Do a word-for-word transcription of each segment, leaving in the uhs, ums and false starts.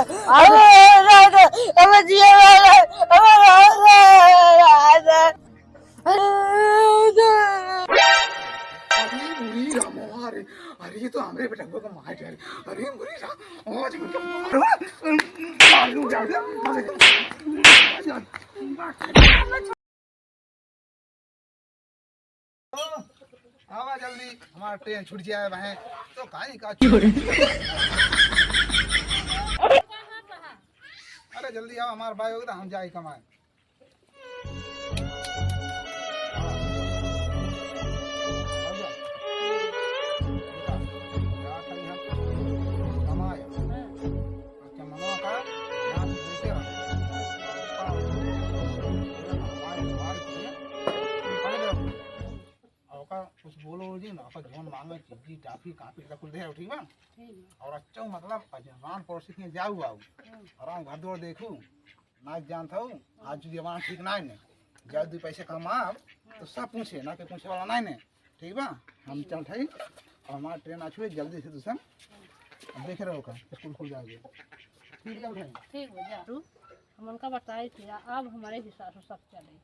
अरे, अरे, अरे, जिया, अरे, अरे, अरे, अरे। अरे मुरी राम, अरे, अरे, ये तो हमरे बेटा को मार डाले। अरे मुरी राम, आज इनका मारूं, मारूं, जाओ, जाओ। आवा जल्दी, हमार ट्रेन छूट जाए बहन। तो काई का अरे जल्दी आवा, हमार भाई होगा, हम जाए कमाए। और ओका कुछ बोलो जी ना, ओका जौन मांगे, चीजी, टाफी, कापी, कुल दे, ठीक बा? ठीक बा। और अच्छा, मतलब, अजमान पड़ोसी के जाऊ, आऊ। हम्म। आराम घर द्वार देखू, ना जानत हूँ, आज जमाना ठीक ना है ने। जाऊ, दू पैसे कमाब, तो सब पूछे, ना के पूछे वाला ना है ने। ठीक बा? हम चलत हई, और हमार ट्रेन आ छुए, जल्दी से तुसन। अब देखे रहो का, स्कूल खुल जाएगी। ठीक बा भाई? ठीक बा, जा। हम उनका बताई थी, अब हमारे हिसाब से सब चले।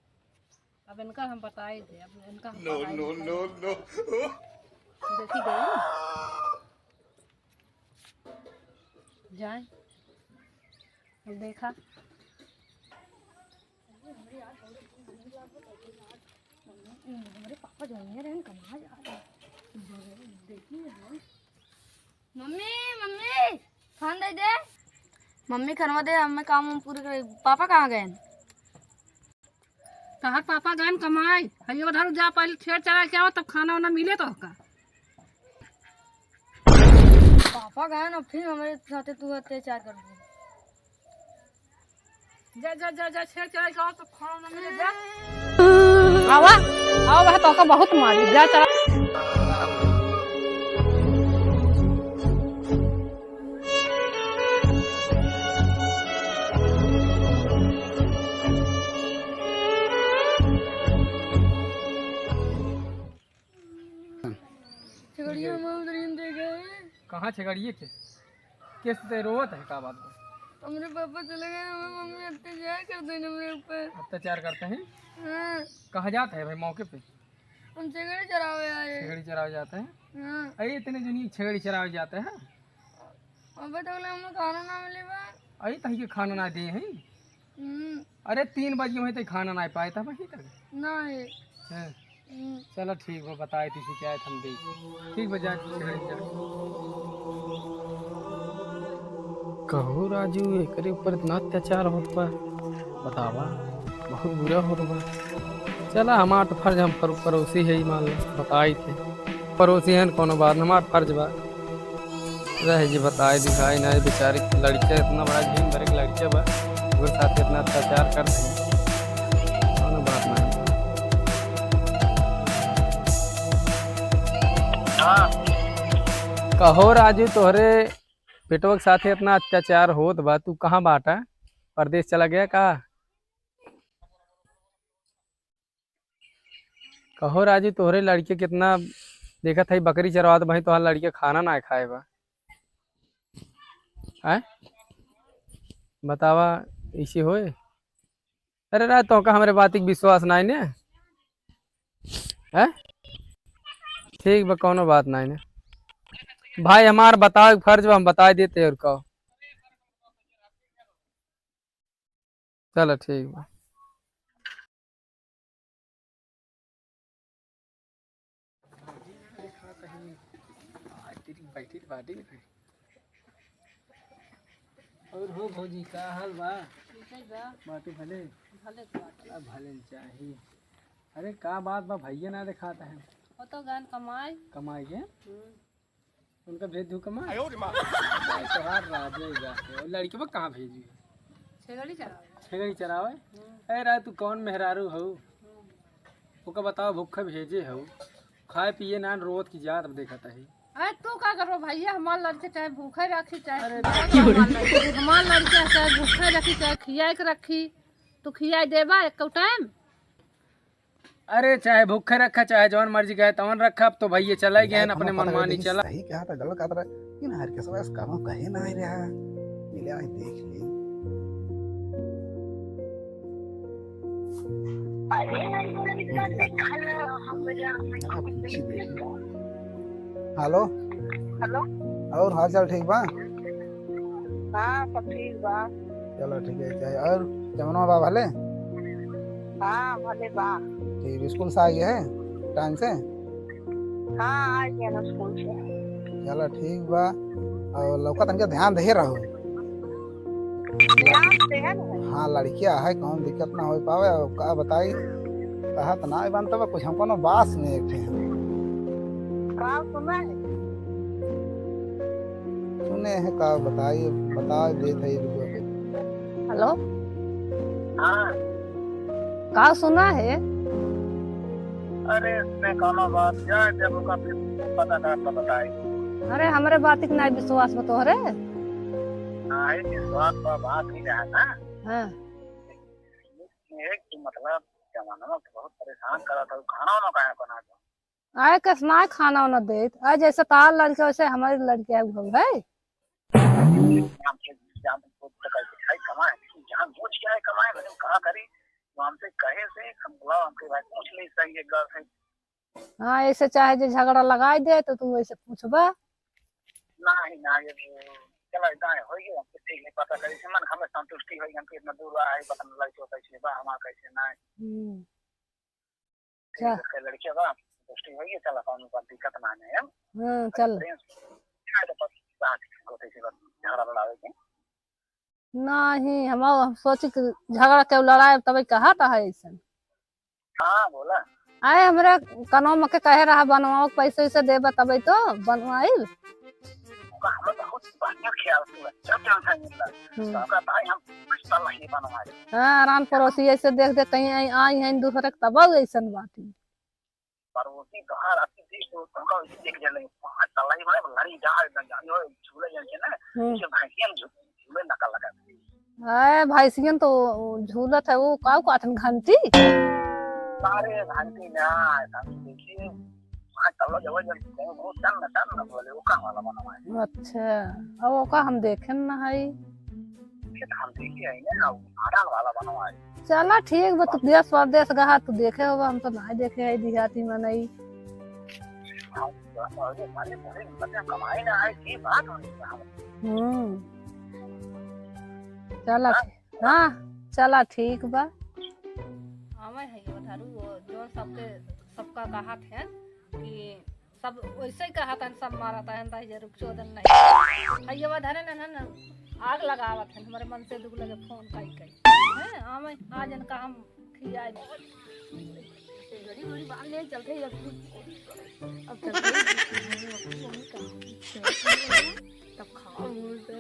अब इनका हम बताई दे, अब इनका हम No, बताई no, दे। No, no। देखी गई ना? जाए। अब देखा। हमारे पापा जाइए रहन कमाए जा रहे। देखिए ना। मम्मी, मम्मी, खान दे दे। मम्मी, खानवा दे, हमें काम वाम पूरे करे। पापा कहाँ गए? तहार पापा गए कमाए। हइयो उधर जा, पहले छेड़ चढ़ा के आओ, तब खाना वाना मिले तो का। पापा गए ना, फिर हमारे साथे तू अत्याचार कर दे। जा, जा, जा, जा, छेड़ चढ़ा के आओ, तो खाना ना मिले, जा। आवा, आवा, वह तो का बहुत मारी, जा चला। छेगड़िया हमार उधर ही दे गए। कहाँ छेगड़िए के? किस ते रोवत है, का बात बा? हमरे पापा चले गए, हमें मम्मी अत्याचार कर देने हमरे ऊपर। अत्याचार करते हैं? हाँ। कहाँ जात है भाई मौके पे? हम छेगड़ी चरावे आए। छेगड़ी चरावे जाते हैं? हाँ। अरे इतने जनी छेगड़ी चरावे जाते हैं? अबे तो बोले हमें खाना ना मिले बा। अरे तही के खाना ना दे हैं? हम्म। अरे तीन बज गए हैं तो खाना ना पाए था वहीं तक। ना है। हैं? हम्म। चला ठीक बा, बताए ती शिकायत हम दे। ठीक बा, जा, जा, जा। कहो राजू, एकरे ऊपर इतना अत्याचार होत बा, बतावा, बहुत बुरा होत बा। चला, हमार तो फर्ज, हम पर-, पड़ोसी है, मान लो, बताई थे। पड़ोसी है, कोनो बात ना, हमार फर्ज बा। रह जी, बताए दिखाई ना, बेचारे लड़के इतना बड़ा झील भरे के लड़के बा, ओकरे साथ इतना अत्याचार कर दे, कोनो बात नहीं। कहो राजू, तोहरे बेटवा के साथे इतना अत्याचार होत बा, तू कहाँ बाटा? परदेस चला गया का? कहो राजू, तोहरे लड़के कितना देखत है, बकरी चरवात भाई, तोहार लड़के खाना ना खाए बा। आय? बतावा, ऐसे होए? अरे राज, तोहका हमरे बात के विश्वास नाई ने? हैं? ठीक बा, कौनो बात नाई ने। भाई, हमार बतावे के फर्ज बा, हम बताई देते और का। चलो, ठीक बा। बैठी बाटी। और हो भौजी, का हाल बा? ठीक है बा। बाटी भले? भले तो बाटी। अब भले न चाही। अरे, का बात बा, भैया ना देखात है? वो तो गन कमाई। कमाई के? हम्म। उनका भेज दूँ कमाई? आयो रे माँ। भाई, तोहार राजे जाके। और लड़कवा कहाँ भेजी? छेगड़ी चरावे। छेगड़ी चरावे? हम्म। ए राज, तू कौन मेहरारू हऊ? हम्म। ओका बताओ, भूखे भेजे हऊ, खाए पिए नान, रोवत की जात, अब देखत है। अरे तू का करबो भैया, हमार लड़के चाहे भूखे रखी, चाहे अरे खियाए के हमार लड़के, हमार लड़के चाहे भूखे रखी, चाहे खियाए के रखी, तू खियाए देबा एको टाइम? अरे चाहे भूखे रखा, चाहे जौन मर्जी कहे तौन रखा, अब तो भैया चले गए हैं, अपने मनमानी चला। सही कहा था, गलत कहा था, लेकिन हर किसी का कहूँ कहे ना रहा। क्या है, देख ले। हेलो। हेलो। और हाल चाल ठीक बा? हाँ, सब ठीक बा। चलो, ठीक है। चाहे और जमनवा बा भले? हाँ, भले बा। ठीक, स्कूल से आ गया है टाइम से? हाँ, आ गया ना स्कूल से। चलो, ठीक बा। और लौका तनका ध्यान दे रहो। ध्यान दे है ना। हाँ, लड़किया है, कौन दिक्कत ना हो पावे। और का बताई, कहा तो ना बनता बा, कुछ हमको ना बास में एक ठे। का सुना है? सुने हैं का बताई, बता देत है एक दो। हेलो। हाँ। का सुना है? अरे, इसमें कौनो बात क्या है, जब ओका फिर पता का तो बताई। अरे, हमरे बात के नाहीं विश्वास बा तोहरे? नाहीं, विश्वास बा, बात ही है ना। हाँ। ये कि मतलब, जमाना में बहुत परेशान करा था, खाना वाना काहे बना दो? आए कस ना खाना वाना देत। आ जैसे तार लड़के वैसे हमारी लड़के अब हो है। हमसे जान बुझ के है कमाए, जान बुझ के है कमाए, लेकिन का करी? वो हमसे कहे से, हम बोला, हमके भाई पूछ ले सही एक बार से। हाँ, ऐसे चाहे जे झगड़ा लगाई दे तो तू ऐसे पूछबा। नहीं, नहीं, ये चला, इतना है, हो गया, हमसे ठीक नहीं पता करी, से मन हमें संतुष्टि होई, हमके इतना दूर आए, पता नहीं लगे कैसे बा, हमारा कैसे ना है। हम्म। ठीक है, लड़किया बा, संतुष्टि होई, चला, कौन बात दिक्कत ना है, हम हाँ, चल। प्रेम से, तो बस बात होते से बस झगड़ा लड़ावे के। नहीं, हम, हम सोची कि झगड़ा केहू लड़ाए, तबे कहा था है ऐसन। हाँ, बोला। आए, हमरे कनवा में के कहे रहा, बनवाओ, पैसे वैसे देबा, तबे तो बनवाइब। ओका हमें बहुत बढ़िया ख्याल से, अच्छा ख्याल से मिलता। हम्म। तो ओका भाई हम रिश्ता नहीं बनवाए। हाँ, आराम पड़ोसी ऐसे देख देख कहीं आई, आई हैं दूसरे के, तब ऐसन बात है। पड़ोसी तोहार अति देख, तो तुमका उसी देख जले, पाँच तलाई में लड़ी जा, एकदम जानी हो, झूले जन के ना, हम्म। इसे भैंसियन झू-, झूले नकल लगा। ए, भैंसियन तो झूलत है, वो काऊ कहत हन, घंटी? अरे, घंटी ना, घंटी देखिए, पाँच तलाई जब जब कहीं बहुत टन न टन न बोले, वो का वाला बना है? अच्छा, अब ओका हम देखे न है। ये तो हम देखिए है ना, वो आडान वाला बना है। चला ठीक बा, तू देश परदेश गहा, तू देखे होबा, हम तो नाहीं देखे है देहाती मनई। हाँ, तो अरे, मारे, मारे, मतलब, कमाई ना आए, की बात होनी है हम। हम्म। चला हाँ? ठीक, हाँ, चला ठीक बा। आवे है यो धारू, वो जोन सबके, सबका कहत है कि सब वैसे ही कहत है, सब मारत है, दहिजर चोदन नहीं। है ये धरे न, न, न, आग लगावत है, हमारे मन से दुख लगे फोन कई कई। हैं, आवे, आज इनका हम खियाए। घड़ी घड़ी बांध ले, चलते ही अब, अब चलते ही मम्मी, मम्मी का तब खाओ बोलते।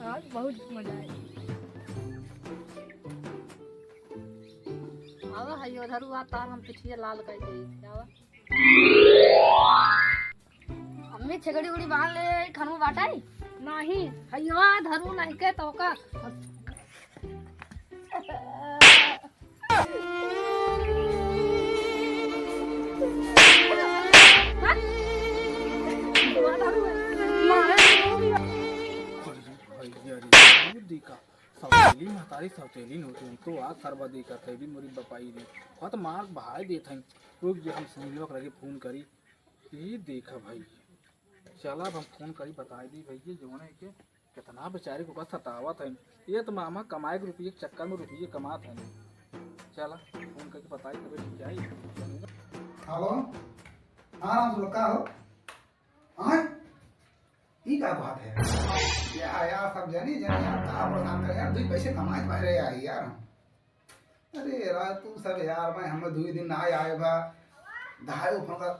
आज बहुत मजा आया। आवा है, उधर हुआ तार हम पिठिया लाल कर दे। आवा। अम्मी छेगड़ी उड़ी बांध ले, खनू बाटाई? नहीं, हइया धरू नहीं के तो का। भैया रे, दूध दी का? सौतेली महतारी, सौतेली नोटियन तो आ सरबा दी का, थैली मोरी बपाई रे। बहुत मार बहाय देत हैं। रुक जे, हम सुनीलवा के लगे फोन करी। ई देखा भाई, चला अब हम फोन करी, बताई दी भैया, जौन है के कितना बेचारे को का सतावत है। ये तो मामा कमाए के रुपये के चक्कर में रुपये कमात है। चला फोन करके बताई, तबे ठीक आई। हेलो, हाँ राम सुरत, का हो? हाँ, ई का बात है? या यार, सब जानी जानी यार, का परेशान करे यार, दुई पैसे कमाए के बहरे आई यार। अरे यार, तू सब यार, मैं हम दुई दिन ना आए बा, दहाई फोन कर।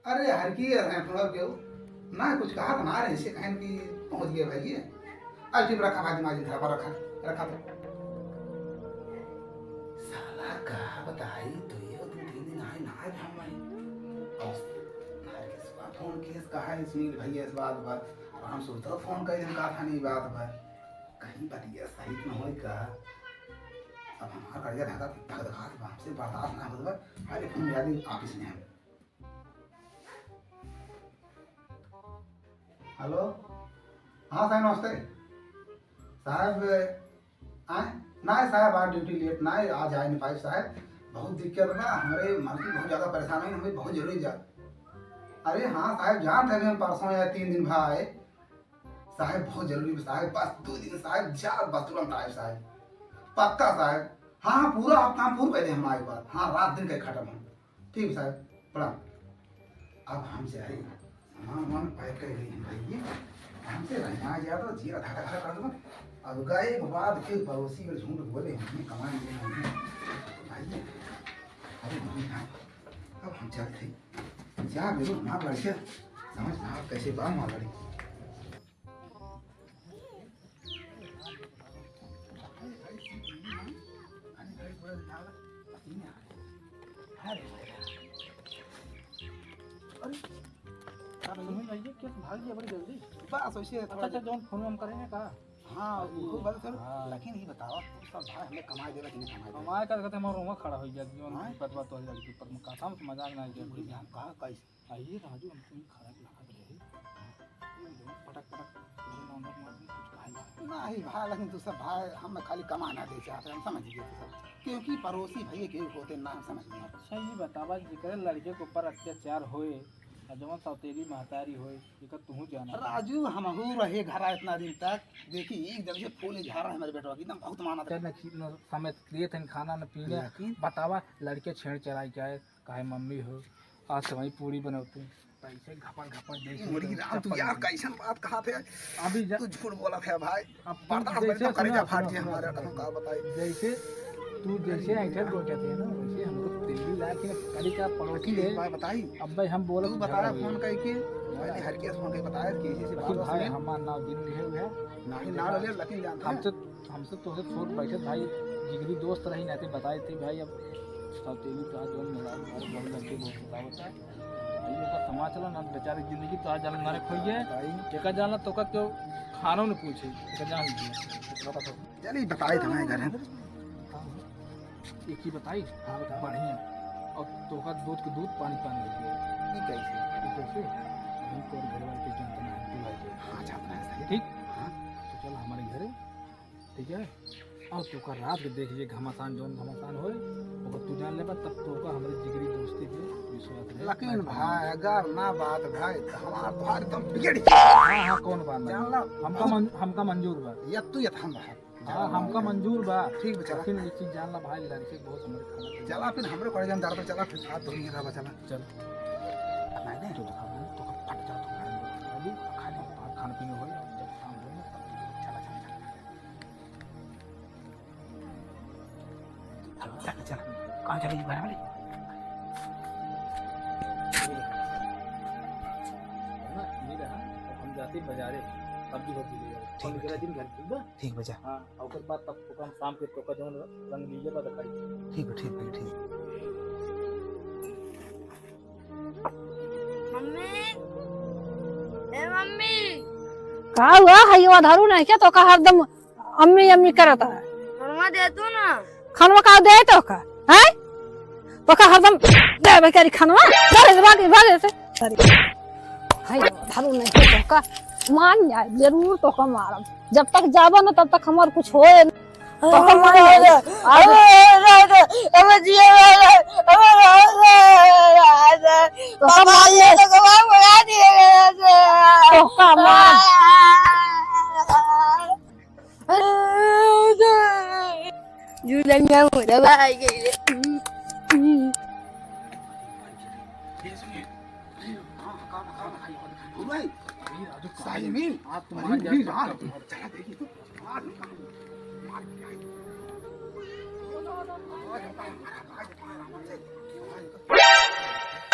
अरे हर की है फोन के, ना कुछ कहा तो ना रहे, इसे कहन की पहुंच गए भाई ये। अब ठीक रखा भाई, दिमाग खराब रखा, रखा तो। साला का बताई, तो ये दो तीन दिन आए ना आए हम भाई। और हर के सुबह फोन केस कहा है सुनील भैया इस बात पर। अब हम सोचो फोन कर इनका था नहीं बात पर। कहीं बतिया सही न होई का? अब हमार करेजा धक धक धक धक बा, हमसे बर्दाश्त ना होत बा। अरे फोन मिला दी ऑफिस में हम। हेलो, हाँ साईं नमस्ते। साहब, आए? ना साहब, आज ड्यूटी लेट ना है, आज आए नहीं पाए साहब, बहुत दिक्कत बा, हमरे मालकिन बहुत ज्यादा परेशान है, हमें बहुत जरूरी जा। अरे हाँ साहब, जानत है, हम परसों या तीन दिन भा आए साहब, बहुत जरूरी बा साहब, बस दो दिन साहब, जा बस तुरंत आए साहब, पक्का साहब। हाँ हाँ, पूरा आप काम पूरा पहले हम आए बात, हाँ, रात दिन का खत्म हम। ठीक साहब, प्रणाम। अब हम चाहे सामान वामान पैक कर रही हैं भाई, ये हमसे रहना आ जाए तो जीरा धारा धारा कर दूंगा। अब गए के बाद फिर पड़ोसी के झूठ बोले, हमने कमाई नहीं, हमने भाई ये, अरे नहीं, हाँ, अब हम चलते हैं। जा बेरो, हमार लड़के समझ ना कैसे बा हमार लड़के। अरे, सुनील भैया, कैसे भाग गया बड़ी जल्दी? बस वैसे अच्छा, थोड़ा अच्छा, जौन फोन हम करेंगे का? हाँ, वो बात सर, हाँ। लेकिन ये बताओ, सब भाई हमें कमाए देला कि नहीं कमाए देला? कमाए का कहते हमारा रोमा खड़ा हो गया, जौन हाँ? बात, बात वाली लड़की पर, मैं कहता हूँ, मजाक ना किया। हम कहा, कैसे? आ, ये राजू हमको ही खराब लागत रहे। पटक पटक मेरे नंबर मार दी, कुछ कहा ना। नहीं भाई, लेकिन तू सब भाई, हम खाली कमाना दे चाहते हैं, हम समझ गए तू सब। क्योंकि पड़ोसी भैया के होते ना, हम समझ गए। अच्छा, ये बतावा, जेकरे लड़के के ऊपर अत्याचार होए, आ जवन सौतेली महतारी होए, एकर तुहू जाना। राजू, हमहू रहे घरा इतना दिन तक, देखी, एक जब से फूल झाड़ा है हमारे बेटवा की, एकदम बहुत मानत चल, रहे। न खी-, न समय लिए थे, खाना न पीने। लेकिन बतावा, लड़के छेड़ चढ़ाई के आए, काहे मम्मी हो, आज से वही पूरी बनौते। पैसे घपड़ घपड़ दे ये के मुर्गी तो राम, तू चप्पल यार नहीं। कैसन बात कहा थे? अभी जा-, तू झूठ बोला था भाई। अब तू बर्दाश्त जैसे नहीं, तो सुनो, करेजा सुनो, फाट सुनो, गया सुनो, हमारा, सुनो। कहूँ का बताई। जैसे तू जैसे ऐंठल बैठे थे ना, वैसे हमको तेली ला के करी का पड़ोसी लेकिन है। एक बात बताई। अब भाई हम बोला तू तो बताया झगड़ा फोन हुई। करके, मैंने हर किया फोन करके बताया कि ऐसे ऐसे लेकिन बात भाई है। हमार नाव दिन लिहे हुए है। नहीं, नाव ले, लेकिन जानता हम है। तो हमसे तोहसे छोट बैठे भाई, जिगरी दोस्त रही, नाते बताए थे भाई, अब सौतेली तो आज जौन मेरा घर बहुत लड़के बहुत बतावत है। भाई, ओकर समाज चला ना, बेचारे जिंदगी तो आज जान नरक होई है। भाई। एका जानला तो का क्यों खानो न पूछे, एका जान लीजिए। चलिए, बताए तो मैं घर है। एक ही बताई, हाँ, बता। बढ़िया। और तोका दूध के दूध, पानी पानी हो गया। ये कैसे? ये कैसे? हम तो घर वाले के जानते ना, हम तो भाई। हाँ, जानते हैं, सही। ठीक? हाँ। तो चल हमारे घरे। ठीक है, और तोका रात के देख लिए घमासान, जौन घमासान होए, ओकर तू जान लेबा, तब तोका हमरे जिगरी दोस्ती पे विश्वास रहे। लेकिन भाई, अगर ना बात भाई, तो हमार तोहार एकदम बिगड़ जाए। हाँ, हाँ, कौन बात नहीं। जान ला। हमका मन-, हमका मंजूर बा। या तू या हम भाई। हाँ, हमका मंजूर बा। ठीक बा, चला। लेकिन एक चीज जान ला भाई, लड़के बहुत हमरे खाना चाहिए। चला फिर हमरे कॉलेज में दर्द चला, फिर साथ धोनी रहा, चला। चल। नहीं, नहीं, तो दिखा, तो फट जा, तो खाना, अभी खाना, खाना पीना होए, जब काम होए, तब चला, चला, चला। चल, चल, चल। कहाँ चले, घर वाले? ना, ये रहा, अब हम जाते बाजारे, सब्जी वब्जी ले आवे। ठीक बा, ठीक। दिन घर, ठीक बा? ठीक बा, जा। हाँ, और ओकर बाद तब ओकर हम शाम के तोका जौन रंग लीजिए बा दिखाई। ठीक बा, ठीक बा, ठीक। मम्मी, ए मम्मी। का हुआ है, ये धरू नहीं क्या? तो का हरदम अम्मी अम्मी करत है? खनवा दे तू ना। खनवा का दे तो का? हैं? तो का हरदम दे बेचारी खनवा? चल, भाग, भाग ऐसे। अरे। है, धरू नहीं तो का मान जाए, जरूर तो का मारब। जब तक जाबो ना, तब तक हमार कुछ होए ना। तो का मान जाए। अरे, अरे, अरे, अरे, जिया, अरे, अरे, अरे, अरे, तो का मान जाए। तो का मान। झूलनिया मोरा भाई गइले। साहिल, आप तुम्हारी अरे, अरे, चला देखी तो।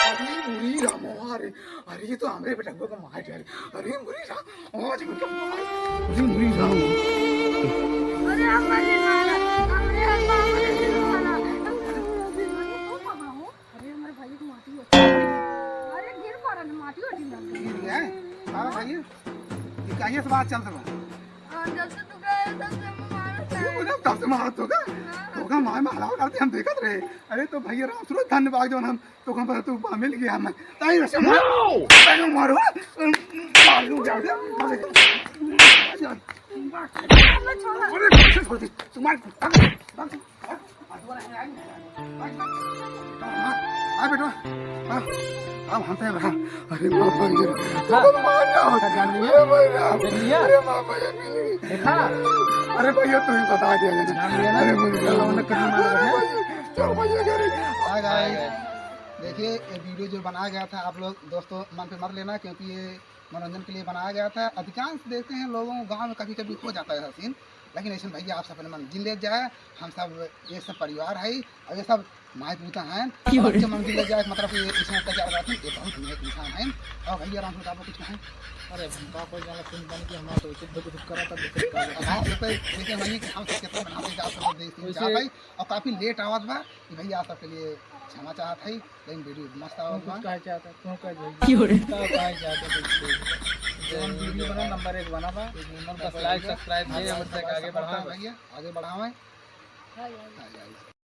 अरे मुरी राम, अरे, अरे ये तो हमरे बेटवा का मार डाले। अरे मुरी राम, आज इनका मार, अरे मुरी राम। अरे हम मरे वाला, अरे हम मरे वाला। अरे हमारे भाई को माटी हो। अरे गिर पड़ा ना, माटी हो गिर गया है। हाँ भाई, ये कहिए से बात चल रहा है? और जब से तू गए, तब से हम मारत है। तब से मारत होगा? हाँ। होगा, मार में हलावा करते हम देखत रहे। अरे तो भैया राम सूरज धन्यवाद जौन हम तो हम पर तू मिल गया हमें। ताई रसे मारो। ताई मारो। मारो जाओ। अरे, छोड़ दे। तुम्हारे, आ बेटा, आ, अब हम तो रहा। अरे बाप रे, हाँ। अरे मार डालो। अच्छा, जान लिया? अरे भाई राम। देख लिया? अरे बाप रे, मिल गई। देखा? अरे भैया, तू ही बता दिया ना। जान लिया ना? अरे मिल गया। चलो, उन्हें कहीं मार रहे हैं। अरे भाई, चल भैया, घर। Hi guys, देखिए, ये video जो बनाया गया था, आप लोग दोस्तों मन पे मत लेना, क्योंकि ये मनोरंजन के लिए बनाया गया था। अधिकांश देखते हैं लोगों गांव में कभी-कभी हो जाता है ऐसा scene, लेकिन ऐसे भैया आप सब अपने मन जिन ले जाए, हम सब ये सब परिवार है और ये सब माई पूता हैं। क्यों और रे? अच्छे मन जिन ले जाए, मतलब कि ये इसमें अत्याचार करते हैं, ये बहुत नेक इंसान हैं। और भैया राम प्रताप कुछ कहें? अरे हम का कोई जाना सुन बन के हमारा तो उचित दुख दुख करा था, दूसरे का अब आप सब पे देखे होंगे कि हम सब कितना बना देगा, आप सब देख सुन वैसे जा भाई। और काफी late आवाज बा कि भैया आप सबके लिए क्षमा चाहत है। लेकिन video मस्त आवत कुछ बा। कहे चाहता, क्यों कहे भाई? क्यों रे? का कहे चाहता कुछ? जौन video बना, number एक बना बा। बस like, subscribe, हाँ, ये like, हमसे subscribe आगे बढ़ाओ। बढ़ाओ भैया, आगे बढ़ाओ। हाँ, हाँ।